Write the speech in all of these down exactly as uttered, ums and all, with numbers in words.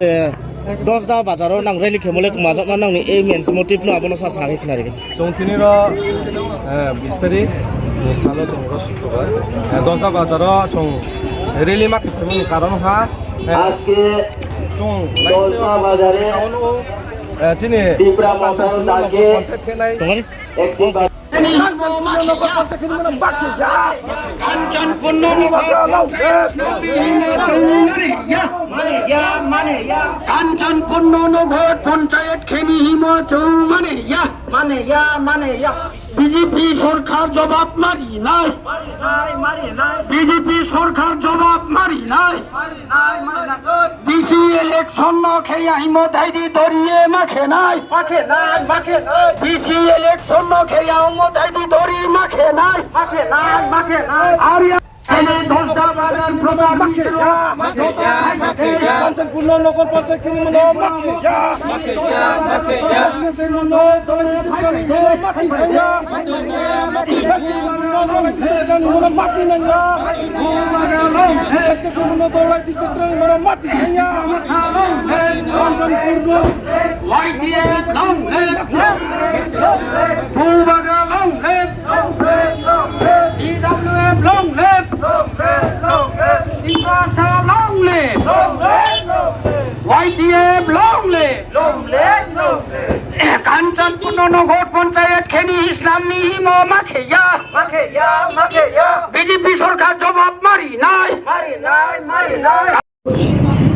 Eh, Dosda bazar wo nang rally khemo le kma jakma nang ni aim and motive no abo no sa sa khe khnari. Chung tini ro, eh, bis tarik ni salo chung ro Sukrobar. Eh, Dosda bazar wo chung rally ma khe khemo ni karon ha, eh, chung Dosda bazar e, eh, chini Tipra Motha panchayat khe nai. Tongmani? Kanchanpur Nagar Panchayat khe ni mano ma khe ya. Kanchanpur Nagar Panchayat khe ni mano ma khe ya. Kanchanpur Nagar Panchayat khe ni himo chung mane ya, mane ya, mane ya. B J P sorkar jobab mari nai. B J P sorkar jobab mari nai. B C election no khe ya himo dai di dori ye ma khe nai. B C election no khe ya himo dai di dori ma khe nai. Ar ya Kanchanpur Nagar Panchayat khe ni mano ma khe ya. Kanchanpur Nagar Panchayat khe ni mano ma khe ya. Kanchanpur Nagar Panchayat khe ni mano ma khe ya. Kanchanpur Nagar Panchayat khe ni mano ma khe ya. Kanchanpur Nagar Panchayat khe ni mano ma khe ya. Kanchanpur Nagar Y T F long live! Bubagra long live! T W F long live! Tiprasa long live! Y T F long live! Kanchanpur Nagar Panchayat khe ni Islam ni himo ma khe ya. B J P sorkar jobab mari nai.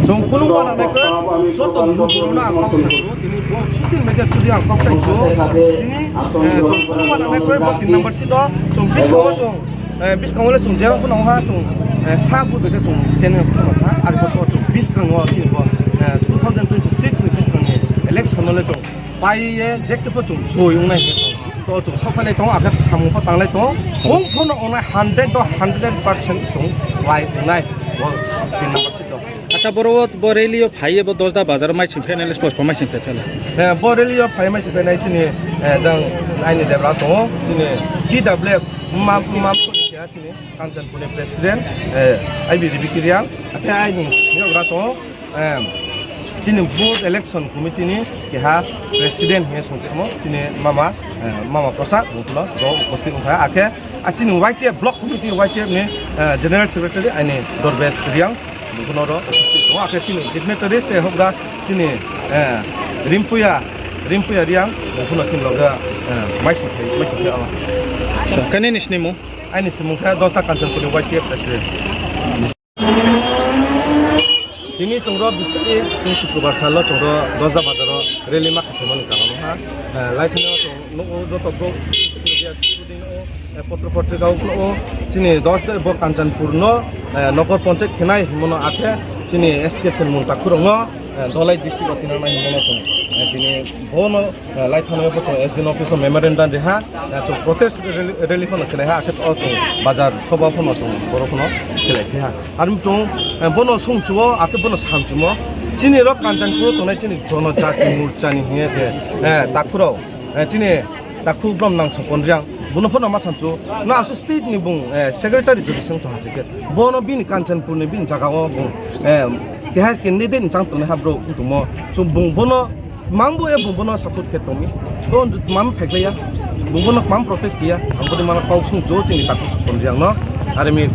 Chung kulung ma nangnai kroi, joto brouh no ang kau sa ou, tini bo social media through di ang kau sa ou. Tini, eh, chung kulung ma nangnai kroi, bo tin number seat o, chung buskang wo chung, eh, buskang wo le chung je phano ha, chung, eh, sa bu beke chung channel phano ha, ar bo chung buskang wo chini bo, eh, two thousand twenty-six ni buskang ni election no le chung pai ye je khe pho chung soi ong nai hing ye chung to chung saohkhailai tong, akhe samung pho tanglai tong, ong phano ong nai hundred to hundred percent chung lai ong nai, bo tin number seat o. Acha, boro wo, bo rally yo phai ye bo Dosda bazar wo maising phainai le, spos pho maising phai phaila. Eh, bo rally yo phai maising phainai chini, eh, jang aini debra tong ou, chini T W F ma, ma, chini Kanchanpur ni president, eh, I B Ribi Kiriang, akhe aini niyok ra tong ou, eh, chini booth election committee ni keha president hing ye song tongmo, chini mama, eh, mama Prasad, bung pho no ro uposthit ong kha, akhe, a chini Y T F block committee Y T F ni, eh, general secretary aini Dorbesh Riang, bung pho no ro uposthit ong kha, akhe chini dignitaries tei houhgra chini, eh, Rimpuya, Rimpuya Riang, bung pho no chini loge, eh, maising phai, maising phai ong. Khe nini snimung? Aini snimung khe Dosda Kanchanpur ni Y T F president. Tini chung ro bis tarik, tini Sukrobar sal wo chung ro Dosda bazar wo rally ma khe phaimo ni karon ha. Eh, lai thani wo chung nuh ou joto brouh, social media through di nuh ou, eh, potro potrika wo phnuh ou, chini Dosda bo Kanchanpur no, eh, Nagar Panchayat khe nai hingmo no akhe chini S K Sen Mung takhu rao no, eh, Dhalai district wo tinang nai hingmo no chung, eh, tini bo no Eh, lai thani yo pho chung S D ni office wo memorandum ri ha, eh, chung protest rally, rally pho no khelai ha, akhe o chung bazar sobha pho no chung boro pho no khelai phi ha. Ar chung, eh, bo no songchu wo, akhe bo no samchumo. Chini ro Kanchanpur wo tongnai chini Jonojati Morcha ni hing ye je, eh, takhu rao, eh, chini takhu Bromnang Sopon Riang, bo no pho no ma samchu. No asuh state ni bung, eh, secretary jodi song tong ha se khe. Bo no bini Kanchanpur ni bini zaga wo bung, eh, keha candidate ni chang tongnai ha brouh tongmo. Chung bung bo no Tmang bo ye bung bo no support khe tong mi. Bo tmang phaikhlai ya. Bung bo no tmang protest khe ya. Ang bo ni mano kau sung jo chini takhu Sopon Riang no. Are mi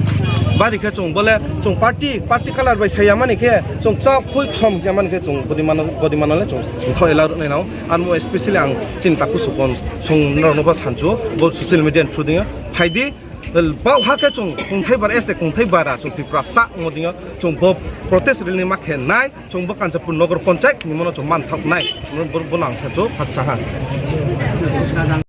bari khe chung bo le chung party, party colour bai sai ya mani khe, chung chak khui ksom khe mani khe chung bo ni mano, bo ni mano le chung thao ela ruh nai nang. Ar mo especially ang chini takhu Sopon sung rao no bo sanchu, bo social media ni through ding yo. Phai di, Bauha khe chung kongthai bara, ese kongthai bara, chung Tiprasa ongmo ding yo, chung bo protest rally ma khe nai, chung bo Kanchanpur Nagar Panchayat ni mo no chung manthaoh nai, bo, bo nang sa chung khakchang ha.